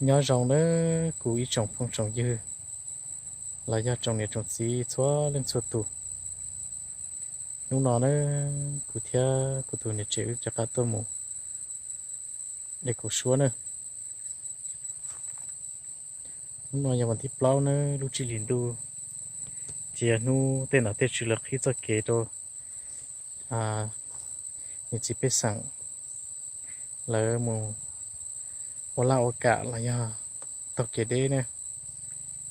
Nyob zoo nawb kuv ib tsoom phooj tsoom ywg los yog tsoom niam tsoom txiv txhua leej txhua tus. Hnub no na, kuv thiab kuv tus niam tsev wb rov qab tuaj mus de kaus suab na. Hnub no yog vas thib plaub na, lub tsib hlis ntuj, ces yog hnub tej nom tej tswv lawv qhib txoj kev rau niam txiv pej xeem lawv mus ua laj ua kam los yog taug kev deb na.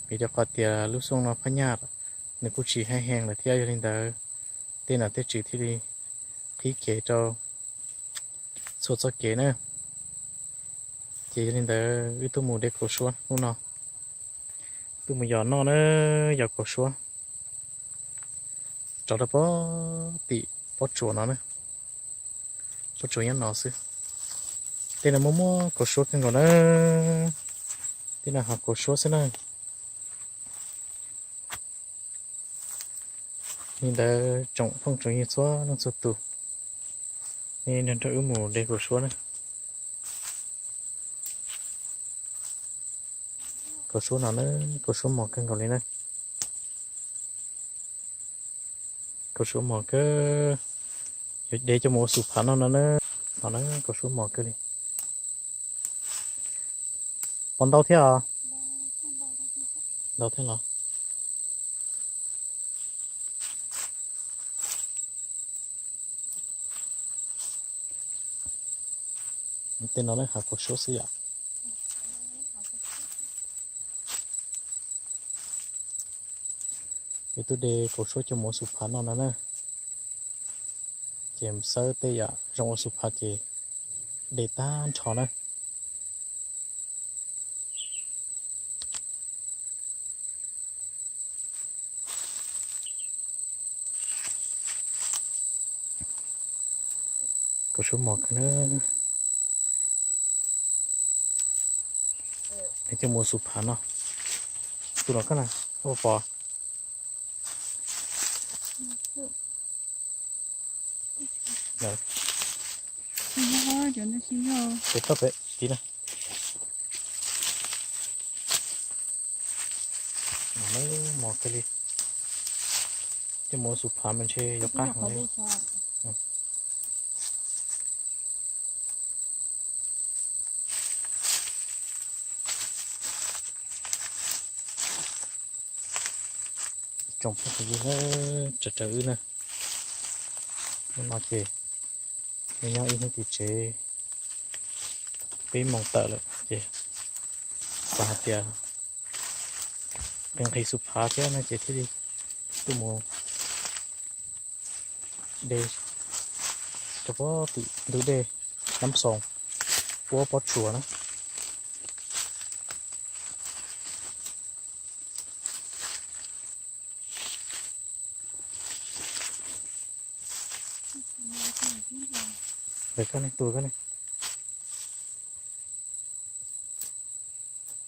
Vim rau qhov tias lub xyoo no phab nyaj nws kuj tsis haib heev lawm thiab, yog li ntawd tej nom tej tswv thiaj li qhib kev rau txhua txoj kev na. Ces yog li ntawd wb tuaj mus de kaus suab hnub no, tuaj mus yos noj na, yos kaus suab rov rau pob tim pob tsuas no na. Pob tsuas nyob no xwb. Tej no muaj muaj kaus suab kawg nkaus na. Tej no hav kaus suab xwb na. Li ntawd tsoom phooj tsoom ywg txhua leej txhua tus, nej nrog nrog wb mus de kaus suab na. Kaus suab no na, kaus suab mos kawg nkaus li na. Kaus suab mos kawg, yog de coj mus ua xu phav noj no na. No na, kaus suab mos kawg li. Puas ntau thiab os? Ntau thiab los? Tej no lawv hav kaus suab xwb yom. Wb twb de kaus suab coj mus ua xu phav noj no na. Ces xawb tej yam zoo ua xu phav ces de tag nrho na. Kaus suab mos kawg na. Coj mus ua xu phav no. Tus no koj na, ua pov. Pem toj pem tid na. Mos kawg li. Coj mus ua xu phav mas ntshe yuav qab heev li. Tsoom phooj ywg na, raws raws wb na, hnub no ces nyob ib hnub tim tsev peb moos tawm lawm ces xav hais tias nqhis nqhis xu phav thiab no ces thiaj li tuaj mus de rau pob tim ntug dej Nab Xoos, puab pob tsuas na. Koj ne, tus koj ne.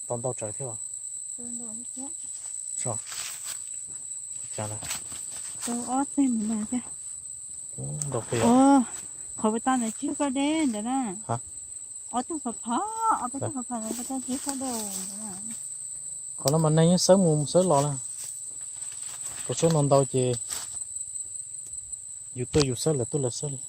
Tau ntau tsawv thiab os. Cas na. Ntau pes. Qhov puas tau ntawd tsib koj deb ntawd na. Ob tug phom phom, ob peb tug phom phom ntawd puas tau tsib koj deb ntawd na. Qhov no mas neeg yeej xawb mus xawb los na. Kaus suab no ntau ces yus tuaj yus xawb, lawv tuaj lawv xawb li.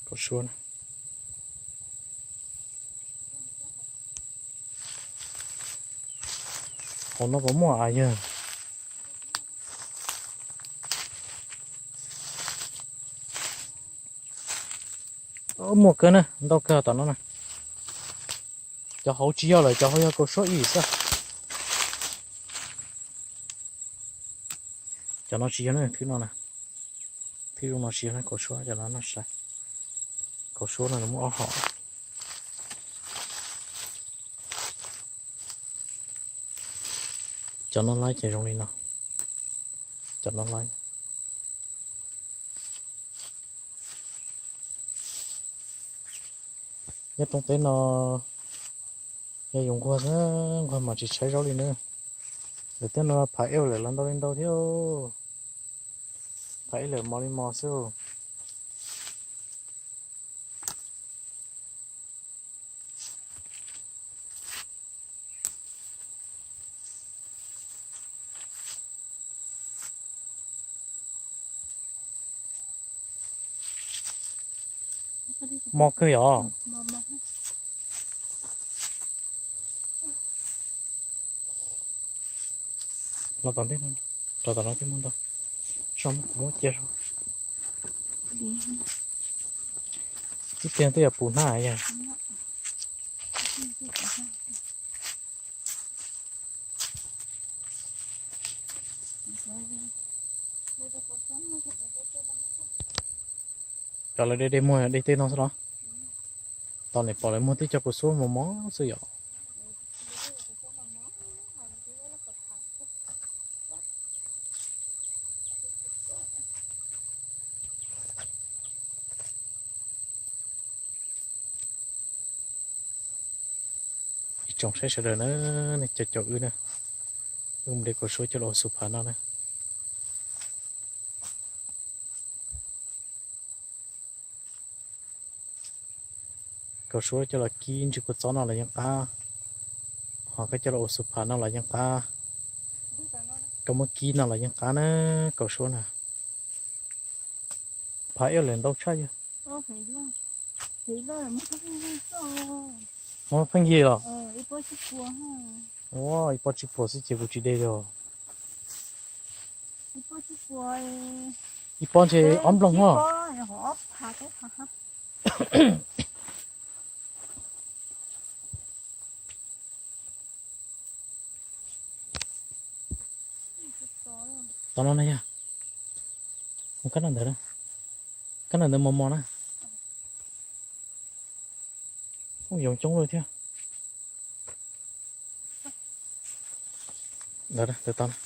Kaus suab na. Hauv no puas muaj a yawg? Muaj kawg na, ntau kawg tom no na. Cov hauv tsis yog lawm, cov hauv yog kaus suab ib xwb. Cov no tsis yog na, thwb no na. Thwb no tsis yog na, kaus suab cov no noj tsis tau. Kaus suab no nws muaj ob hom. Cov no laib ces zoo li no. Cov no laib. Nyob roob teb no yog yus nquag xwb, nquag mas tsis tshaib zaub li na. Lawv tej no phav ej lawm los ntau li ntau thiab. Phaj ib lawm mos li mos xwb. Mos kawg yom. Los tom ntej no, rau tom no thiaj muaj ntau. Soj muab kuv muab cia. Ib tiag twb yog pus hnab yog. Cov lawv de dej muag dej tej no xwb los? Tau niam pom lawv muag tib co kua suab mos mos xwb yom. Ib tsoom saib sawv daws na, nej cov caum wb na, wb mus de kaus suab coj los ua xu phav noj na. Kaus suab coj los kib ntswg kua txob noj los yeej qab, ho koj coj los ua xu phav noj los yeej qab, koj muab kib noj los yeej qab na, kaus suab na. Phav ib lawm ntau tshaj yog. Muab pheej yig los? Ua ib pob tsib puas xwb ces kuv tsis de li os. Ib pob ntshe ob nplooj os. Tom no na yog, mus kab nram ntawd, kab nram ntawd mos mos na. Ub, yoov coob lawm thiab. Ntawd, ntawd tau na.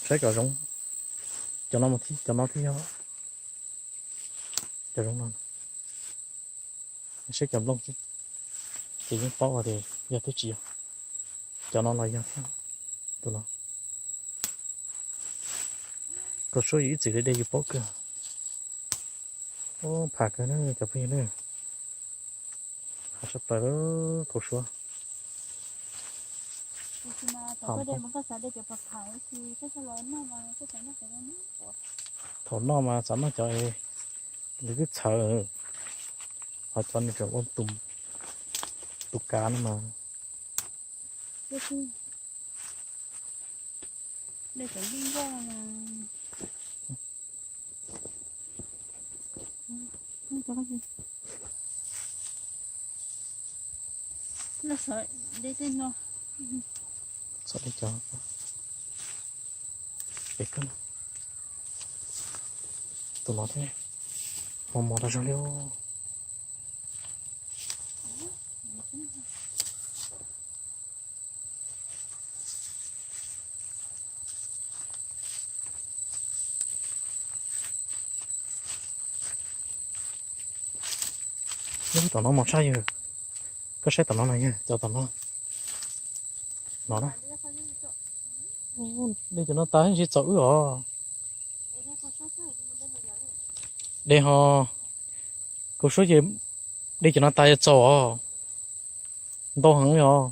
Saib kom zoo. Cov no mas thiaj, cov no thiaj yog cov zoo no. Saib cov nplooj xwb ces yeej paub hais tias yog thiab tsis yog. Cov no los yog thiab. Tus no, kaus suab yus ib txwm de de yus paub kawg. Ub, pham kawg na cov phooj ywg na. Pham tshaj plaws lawm kaus suab. Thaum noj mas xav noj cov es nws twb txhawv, ho cov nws tseem ua tus kav no mas. Txhob de cov pem kawg. Tus no thiab, mos mos tas zog li. Ub, tom no mos tshaj yawg. Koj saib tom no na yawg, cov tom no. No na. Ub, de cov no tas ntshe txaus wb os. De ho, kaus suab ces de cov no tas txaus os. Ntau heev li os.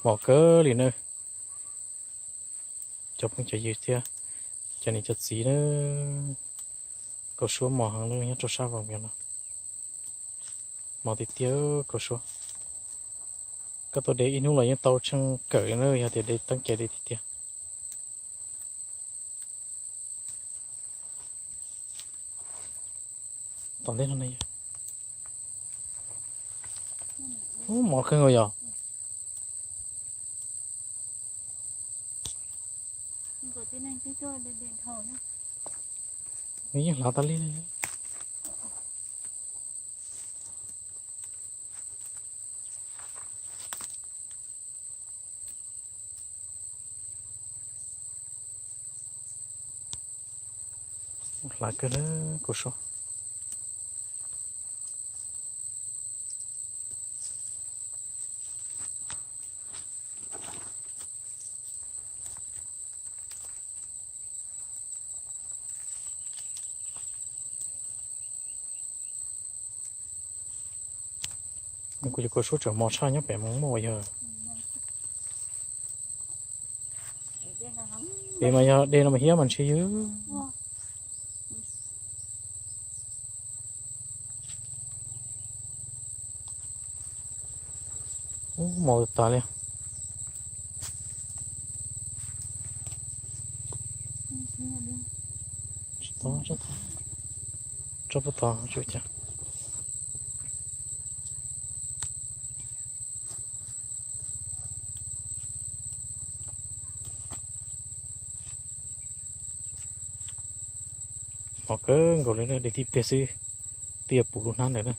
Mos kawg li na. Cov phooj cov ywg thiab cov niam cov txiv na, kaus suab mos heev li nyob rau sab Vaj Vias no. Mos tiag tiag, Kaus Suav. Koj tuaj de ib hnub los yeej tau tsheej kawm na, yog tias de teeb kiag de tiag tiag. Tom ntej no ne, ub, mos kawg nkaus yog. Nws yeej hlav tas li. Hlav kawg na, Kaus Suav. Kuv cov Kaus Suav tseem mos tshaj nyob pem mus muaj yog. Pem mas yog dej no mas hiab mas ntshe ywg. Ub, mos tas li. Tsob puag tod tsis ua cas. Mos kawg nkaus li, de tib pliag xwb twb yuav puv lub hnab ntawd na.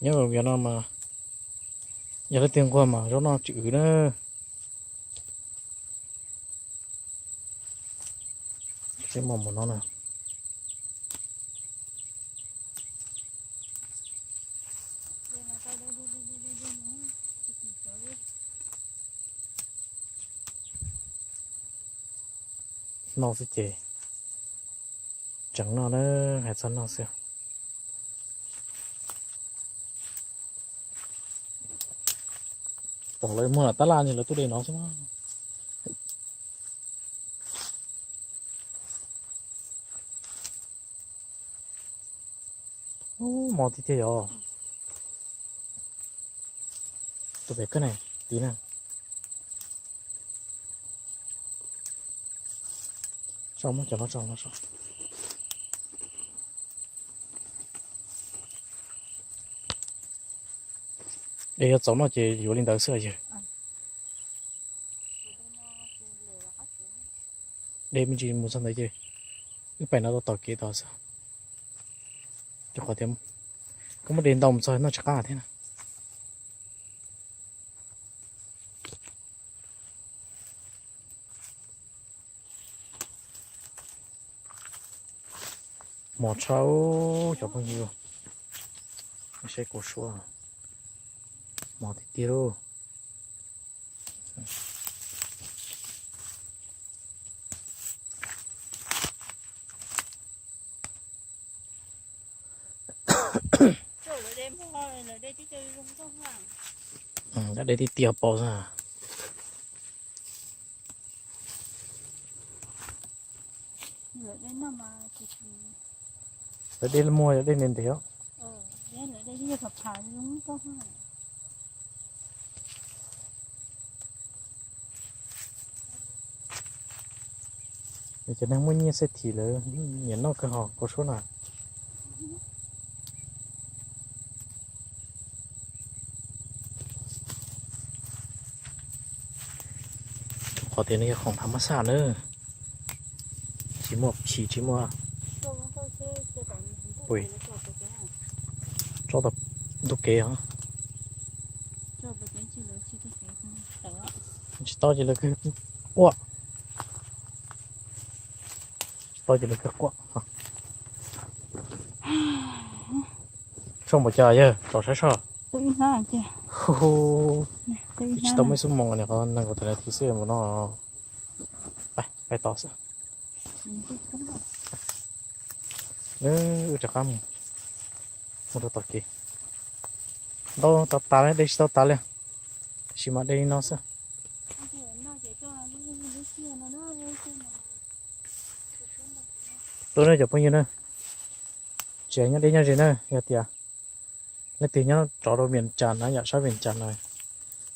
Nyob rau yog no mas yog leej twg nquag mas zaub noj tsis wv na. Seb mos mus no na. Noj xwb ces tseem noj na, hais txog noj xwb. Pom lawv muag lam tab laj ces lawv tuaj de no xwb na. Ub, mos tiag tiag yog. Tus pem koj ne, tiv na. Tso muab cov no tso no tso. Es yog txaus noj ces yuav li ntawd xwb yawg. De me ntsis mus txog ntawd ces wb pem no tau tom kev tod xwb. Rau qhov tias koj muab de ntau mus txog noj tsis qab thiab na. Mos tshaj cov phooj ywg, saib Kaus Suav, mos tiag tiag lauj. Dab de tiag tiag paus xwb. Lawv de muag yog dej ntev ntev os. Cov neeg muaj nyiaj xej thim lawv nyiam noj kawg hos Kaus Suav na. Qhov tias nws yog khoom thav mab xaj na, tsis muaj phim tsis muaj. Ui, tsob tau ntuj kev os. Tsis tau ces lawv kawg quaj. Tsis tau ces lawv kawg quaj. Soj npaum cas yawg tsom saib soj. Hu hu. Tsis tau muaj ib xuab moos, nees nkaum tawm nas this xwb mus no. Pais, pais tos xwb. Wb rov qab mus, mus rau tom kev. Ntau tas tas li, de tsis tau tas li. Tab sis mas de li no xwb. Lub no cov phooj ywg na, tsis hais nyob deb nyob ze na, yog tias leej twg nyob rov rau Vias Cas na, yam sab Vias Cas na,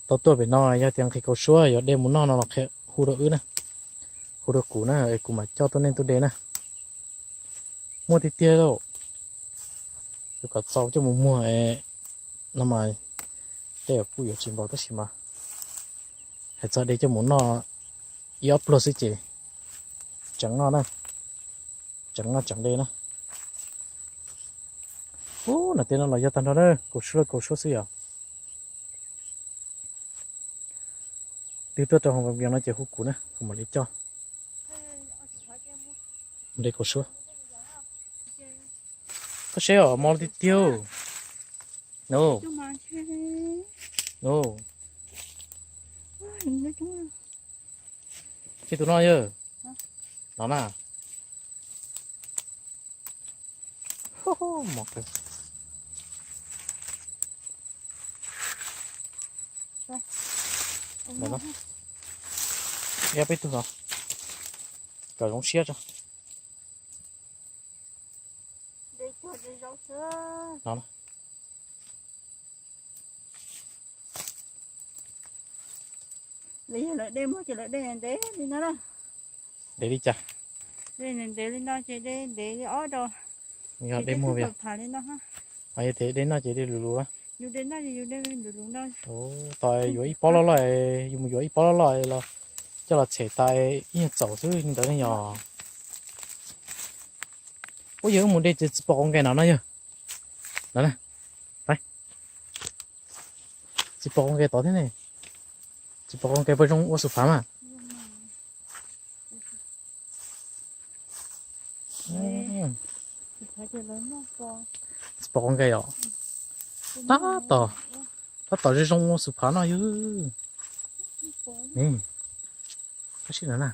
tau tuaj pem no yog tias nqhis kaus suab yuav de mus noj no los hu rau wb na, hu rau kuv na, kuv mam coj tuaj nej tuaj de na. Muaj tiag tiag lauj. Yuav kom txaus coj mus muag no mas tej kuj yuav tsis npaum tab sis mas hais txog de coj mus noj ib ob pluag xwb ces tseem noj na, tseem noj tseem de na. Ub, no tej no los yog tag nrho na, kaus suab kaus suab xwb yom. Twg tuaj rau hauv Vias no ces hu kuv na, kuv mam li coj de kaus suab. Koj seb os, mos tiag tiag. No, no, ces tus no yog no na. Mos kawg. Ib peb tug no kom zoo siab tso. Yog lawv de muag ces lawv de ntev li no na. Ntev li cas? De ntev li no ces de ntev li ob do. Yog de muag li no. Yog tias de noj ces de luv luv. Yus de noj ces yus de luv luv no. Tos yuav ib pob loj loj, yus mus yuav ib pob loj loj los coj los tshem tas ib nyuag txaus xwb li ntawd ne yog. Ua yog wb mus de txiv pos quav nkais no no yog. No na. Txiv pos quav nkais tod thiab ne. Txiv pos quav nkais puas zoo ua xu phav mas? Txiv pos quav nkais os. Tab tom, tab tom zoo zoo ua xu phav no yog. Tab sis no na.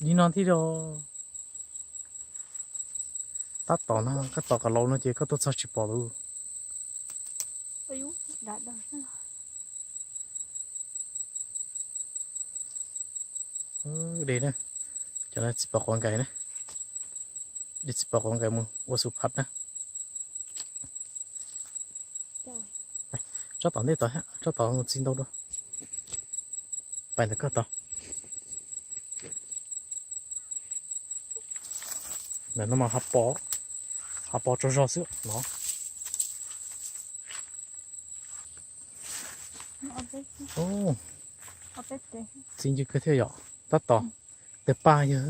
Li no thiab os. Tab tom no koj tos kom laus no ces koj tuaj txog tsis pom lawm. De na, cov no txiv pos quav nkais na, de txiv pos quav nkais mus ua xu phav na. Tsob tom ntej tod, tsob tom mus txi ntau dua. Pais ntawm koj tod. Ntawm no mas hav pos, hav pos tsaug zog xwb no. Txi ncw kawg thiab yom, tab tom tawg paj yog.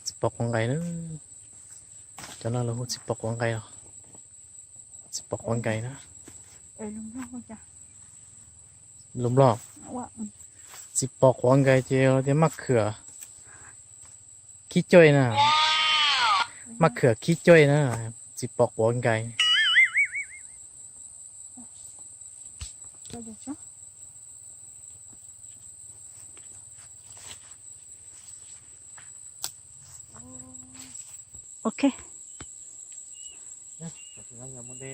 Txiv pos quav nkais na, cov no lawv hu txiv pos quav nkais os. Txiv pos quav nkais na. Lus Nplog, txiv pos quav nkais ces tias maj khwm khib cuaj na, maj khwm khib cuaj na, txiv pos quav nkais. Ok. Mus de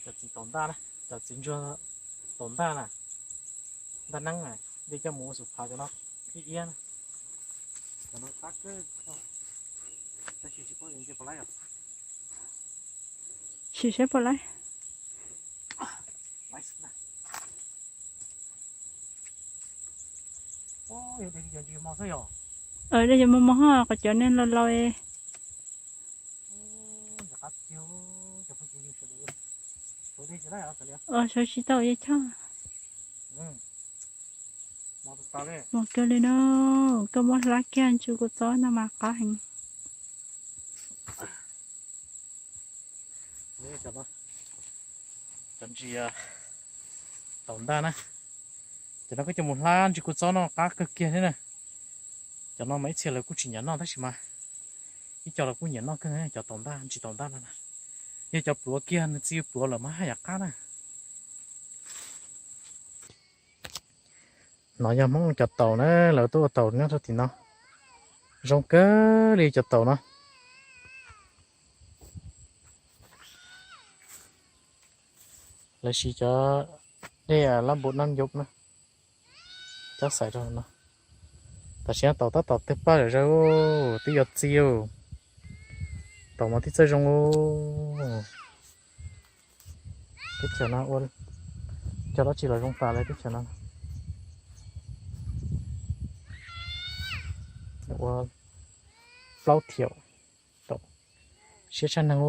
cov txiv tom ntaj na, cov txiv ntsuag tom ntaj na, ntaj neeb na, de coj mus ua xu phav cov no ib iab na. Cov no qab kawg, tab sis tsis paub yuav ntsia puas laib os. Sim saib puas laib. Dej yuav mos mos, qhov cov nej laus laus. Sawv tsis tau yeej choj. Mus kiag li no, koj muab hlab kiag ntsis kua txob no mas qab heev. Cov ntsis tom ntaj na, cov no koj coj mus hlab ntsis kua txob no qab kawg kiag thiab na. Cov no mas ib txhia lawv kuj tsis nyiam noj tab sis mas ib co lawv kuj nyiam noj kawg, cov tom ntaj, ntsis tom ntaj no na. Yog cov pluav kiag nws txiv pluav lawm mas haj yam qab na. No yog Hmoob cov taus na, lawv tuaj ua taus nyob rau tim no. Zoo kawg li cov taum no. Lawv siv cov dej lab npum nab yub na, cab xais rau no. Tam sim no taum tab tom tawg paj zom zaws, twb yuav txi. Taum mas twb txawj zoo. Teb chaws no ua cog dab tsi los zoo tas li teb chaws no. Ua plaub thiaum, taum siab tshaj neeg.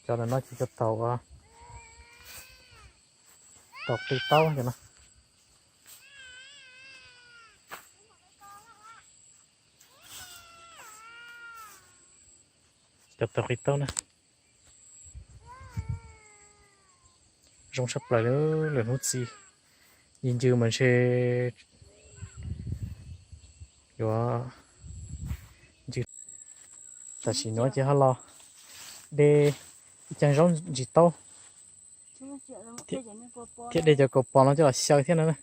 Cov no ces cov taum, taum qi taub no. Cov taum qi taub na, zoo tshaj plaws li. Lwm hnub txi, yim ncws mas ntshe yuav ncws. Tam sim nuav ces ho los de ib ceeg zaub ntsis taub thiab de cov kaus pos no coj los xyaw thiab no na.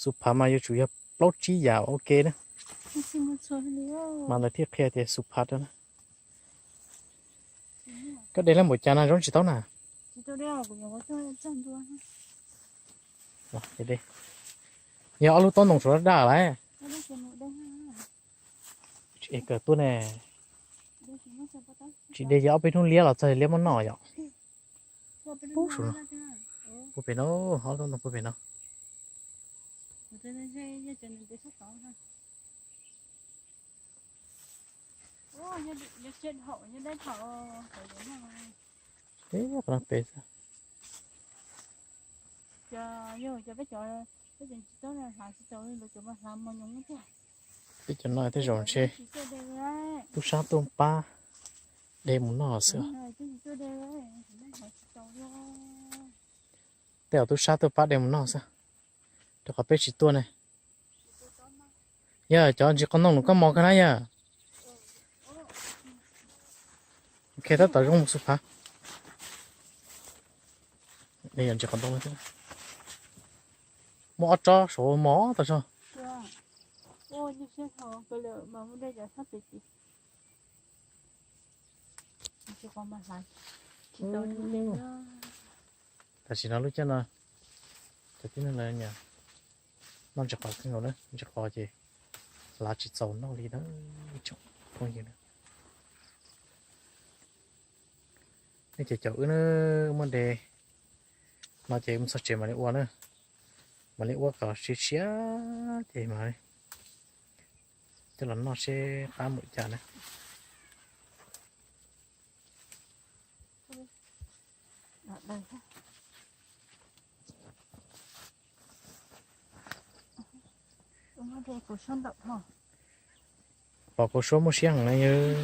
Xu phav mas yuav tsum yog plaub tsib yam ua ke na. Mas lawv thiaj qhia tias xu phav rau na. Koj de lab npaum cas na zaub ntsis taub na? Yog ob lub taub ntoo suav daj lawm. Tsis es kawg tuaj ne. Tsis de ces ob peb hnub liab los txog liab muab noj yom. Pub sum no, puag pem no, ob lub taub ntoo puag pem no. Peb xwb. Peb cov no tej zaum ntshe tub sab tuaj pab de mus noj xwb. Tej zaum tub sab tuaj pab de mus noj xwb, rau qhov peb tsis tuaj ne. Yog cov ntsis qos ntoo nws koj mos kawg na yog. Ok, tab tom zoo mus xu phav. Ntsis qos ntoo, muaj ob tsob saum mos tas zog. Tam sim no lub caij no cov tib neeg lawv noj ntsis qos kawg nkaus na, ntsis qos ces hlav tsis txaus noj li na. Tsoom phooj ywg na, nej ces caum wb na, muaj de no ces mus txog tsev mam li ua na, mam li ua kom siav siav ces mam li coj los noj seb qab mus li cas na. Pom kaus suab muaj siab heev na yog.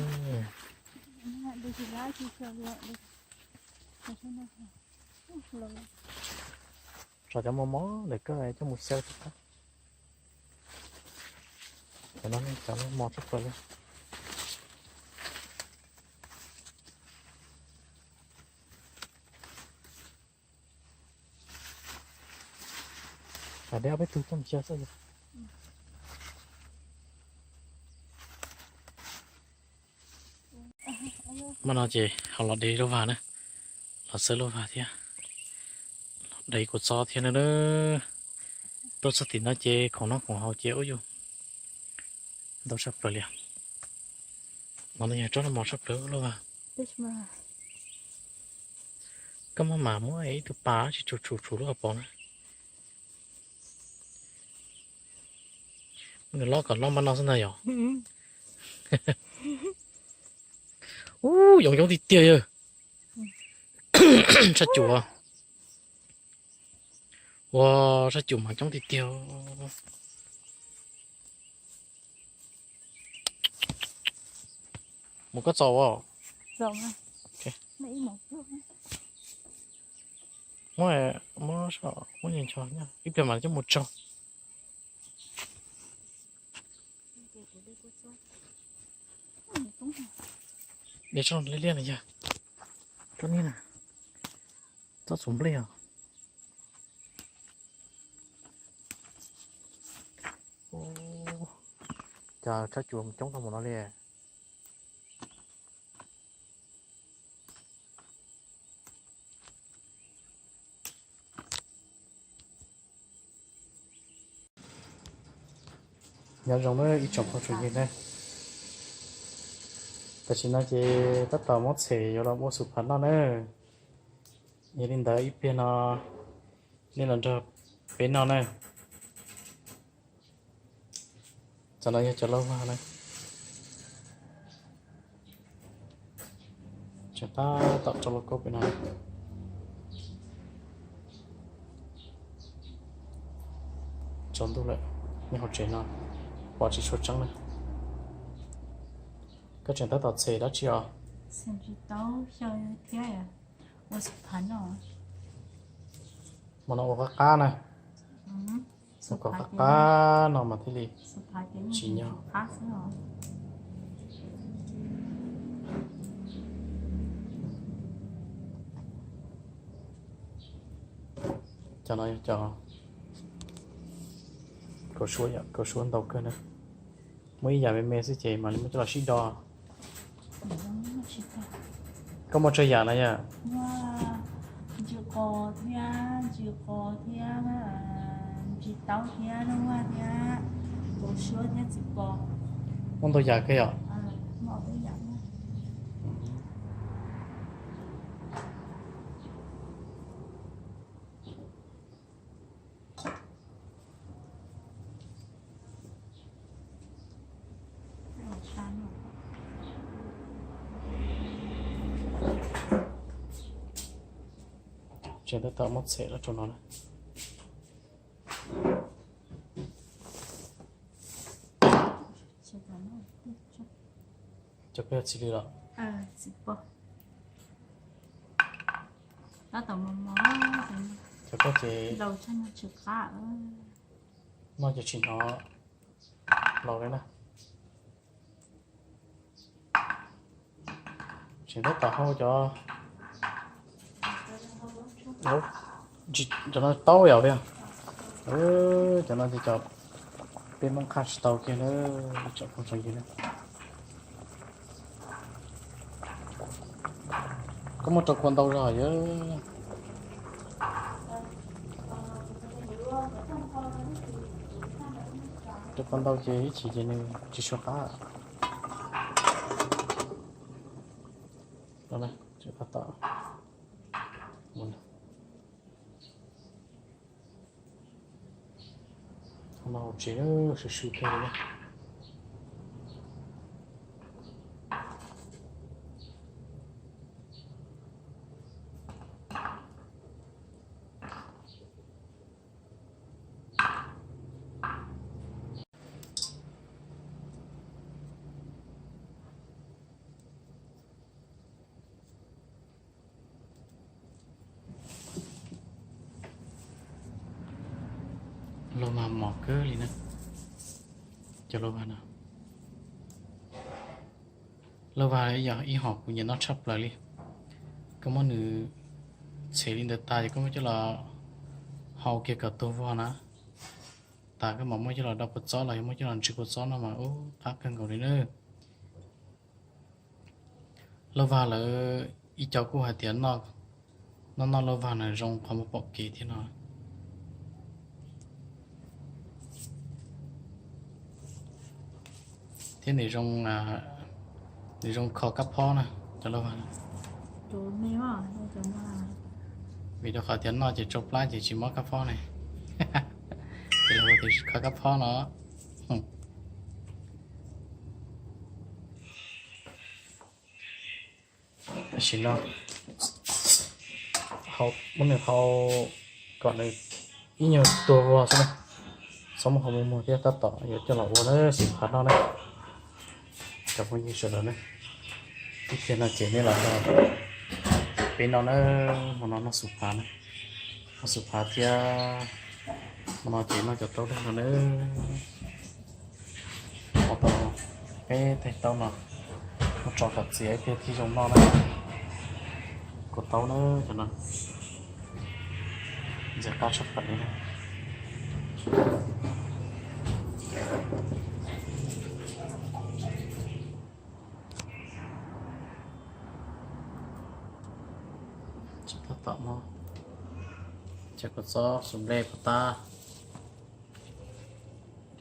Tso cov mos mos ntawm koj coj mus xyaw rau qab. Cov no cov no mos tshaj plaws li. Los de ob peb tug coj mus xyaw xwb. Hmo no ces ho los de lauj vag na, los xawb lauj vag thiab, los de kuv txob thiab na. Tuaj txog tim no ces khoom noj khoom haus ces ub yus ntau tshaj plaws li. No yog tsob no mos tshaj plaws lauj vag. Koj muab mam muab ib tug pas tsis tshum tshum tshum lub hauv paus na. Nws loj kom loj npaj no xwb ntag yom. Ub, yoov coob tiag tiag yog. Sab cum, ua sab cum mas coob tiag tiag. Mus koj txaus as. Muab, muab, muab ncho ib pliag mam coj mus tsaug. De tsob liab liab no yog, tsob niag na, tsob txhuv nplej os. Cas tshaj cuam coob dhau mus no li. Nyob zoo na ib tsoom phooj tsoom ywg na. Tam sim no ces tab tom muab txhem yuav los ua xu phav noj na. Yog li ntawd ib pliag no nej los nrog peb noj na. Cov no yog cov lauj vag na. Tseem tab tom rau lauj kaub pem no. Tsaus ntuj lawm, nyob hauv tsev no pom tsis tshua tseeb na. Koj tseem tab tom txhem dab tsi os? Hmo no ua qab qab na. Ua kom qab qab no mas thiaj li tsis nyog. Cov no yog cov kaus suab, kaus suab ntau kawg na. Muaj ib yam me me xwb ces mam li muab coj los sib do. Koj muaj tsawg yam no yom? Ntsis qos thiab, ntsis qos thiab, ntsis taub thiab, lauj vag thiab, kaus suab thiab txiv pos. Muaj ntau yam kawg yom? Tseem tab tom muab txhem los rau no na. Cov peb txi li los? Cov peb ces noj ces tsis hnov laus li na. Tseem tab tom hau cov, cov no taub yom. Cov no ces cov peb Hmoob qhaj tsis tau kiag na, tsoom phooj tsoom ywg na. Koj muab rau kua ntau zog yom? Rau kua ntau ces ib chim ces nws tsis sua qab. Tab tom, no hauv tsev swm swm kawg li na. Lauj vag mos kawg li na. Cov lauj vag no, lauj vag yog ib hom kuv nyiam noj tshaj plaws li. Koj muab nws txhem li ntawd tas ces koj muab coj los hau kiag kom tuag vog na. Tas koj mam muab coj los do kua txob los yog muab coj los ntsis kua txob no mas ub qab kawg nkaus li na. Lauj vag lawv ib co kuj hais tias noj, noj lauj vag na zoo qhov muaj pom kev thiab no. Thiab nws zoo, nws zoo kho kab phob na, cov lauj vag. Vim rau qhov tias noj ces tsau plab ces tsis mob kab phob ne. Ces lawv hu tias kho kab phob no. Tam sim no muab nws hau kom nws ib nyuag tuag vog xwb na. Txhob muab hau muag muag thiab, tab tom yuav coj los ua na, xim phav noj na. Cov phooj ywg sawv daws na, ib pliag no ces nej los nrog peb noj na, hmo no noj xim phav na, noj xim phav thiab. Hmo no ces noj cov taub dag no na. Ua tau peb tais taub no, muab tso kom txias ib pliag thiaj zoo noj na. Kua taub na, cov no ntxim qab tshaj plaws li na. Cov kua txob xus nplej puas tab,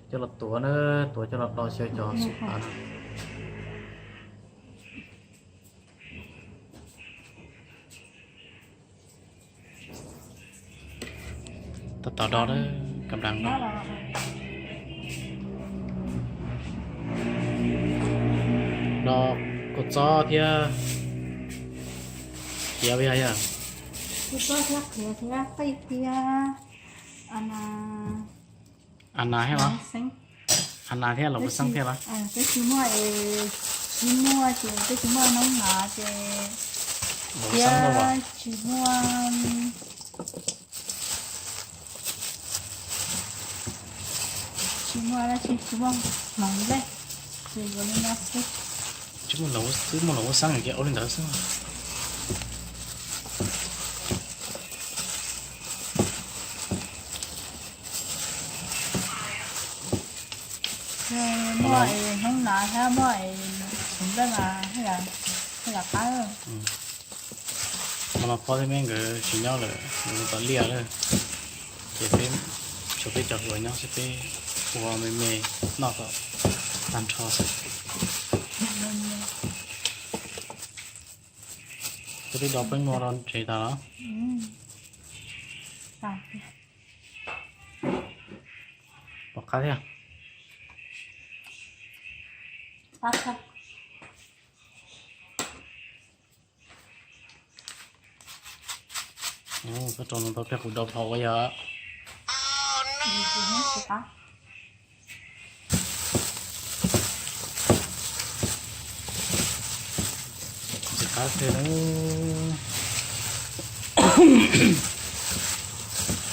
coj los tuav na, tuav coj los do xyaw cov xus pas no. Tab tom do na, kam dam no. Do kua txob thiab qhiav yog yog. Kua txob thiab qhiav thiab qej thiab a nas thiab los? A nas thiab los kuv xeeb thiab los? Twb tsis muaj, tsis muaj ces twb tsis muaj noob nas ces thiab tsis muaj, tsis muaj dab tsi, tsis muaj hmoov nplej, ces yuav li no xwb. Twb muaj los ua xeeb ces ua li ntawd xwb. Muaj es hnub no thiab muaj es hmoov nplej mas yog qab. Mas los pog thiab me nkawd tsis nyob lawm, nkawd tom liaj lawm, ces peb tshuav peb cov hluas nyob xwb, peb ua me me noj kom tag nrho xwb. Peb twb do peeb nua rau tsev tas los? Pom qab thiab. Koj rau no tau pliag kuv do phom ua yog. Ntxim qab tiag na.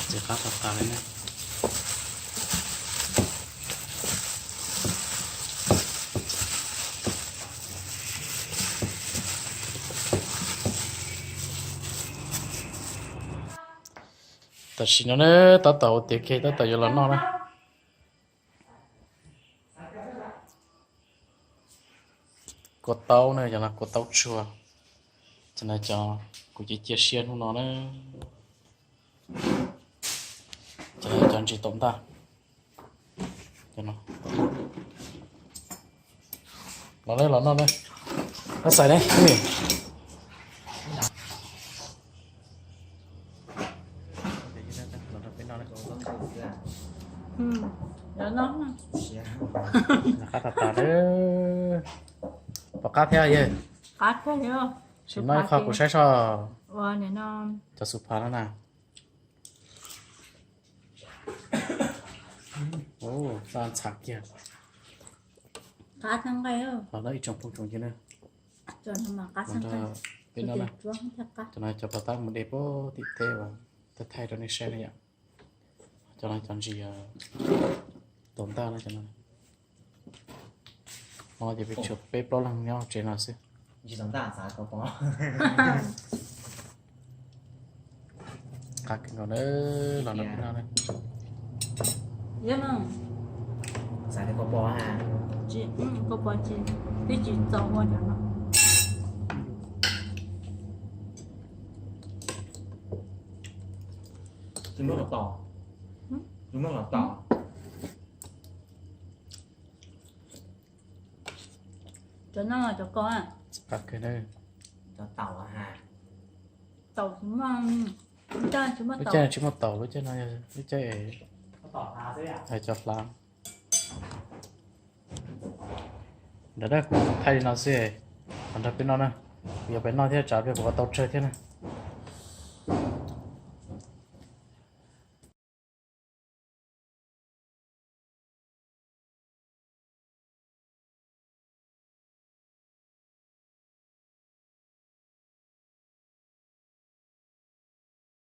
Ntxim qab tas tas li na. Tam sim no na, tab tom ua tiav kiag tab tom yuav los noj na. Kua taub na, cov no kua taub tsuag. Cov no cov kuv cia cia siab hnub no na. Cov no cov ntsis tom ntaj. Los na, los noj na. Koj xais ne. Qab tas tas. Pom qab thiab yog? Sim no ib qho kuv saib soj. Cov xus pas no na. Ua ntxhab kiag. Los noj ib tsoom phooj tsoom ywg na. Peb noj na. Cov no cov pas tab mus de puag tim teb uas thaij thaij rau nej saib na yom. Cov no cov ntsis tom ntaj na cov no. Hmo no ces peb tshuav peb plaub leeg nyob tsev no xwb. Qab kawg nkaus na, los nrog peb noj na. Cov no cov ko. Qab kawg na. Taum, lub caij tsis muaj taum, lub caij no, lub caij cov hlav. Ntawd kuv thaij li no xwb, los nrog peb noj na. Kuv yuav pem noj thiab tsam pliag kuv ua tau tsawg thiab na.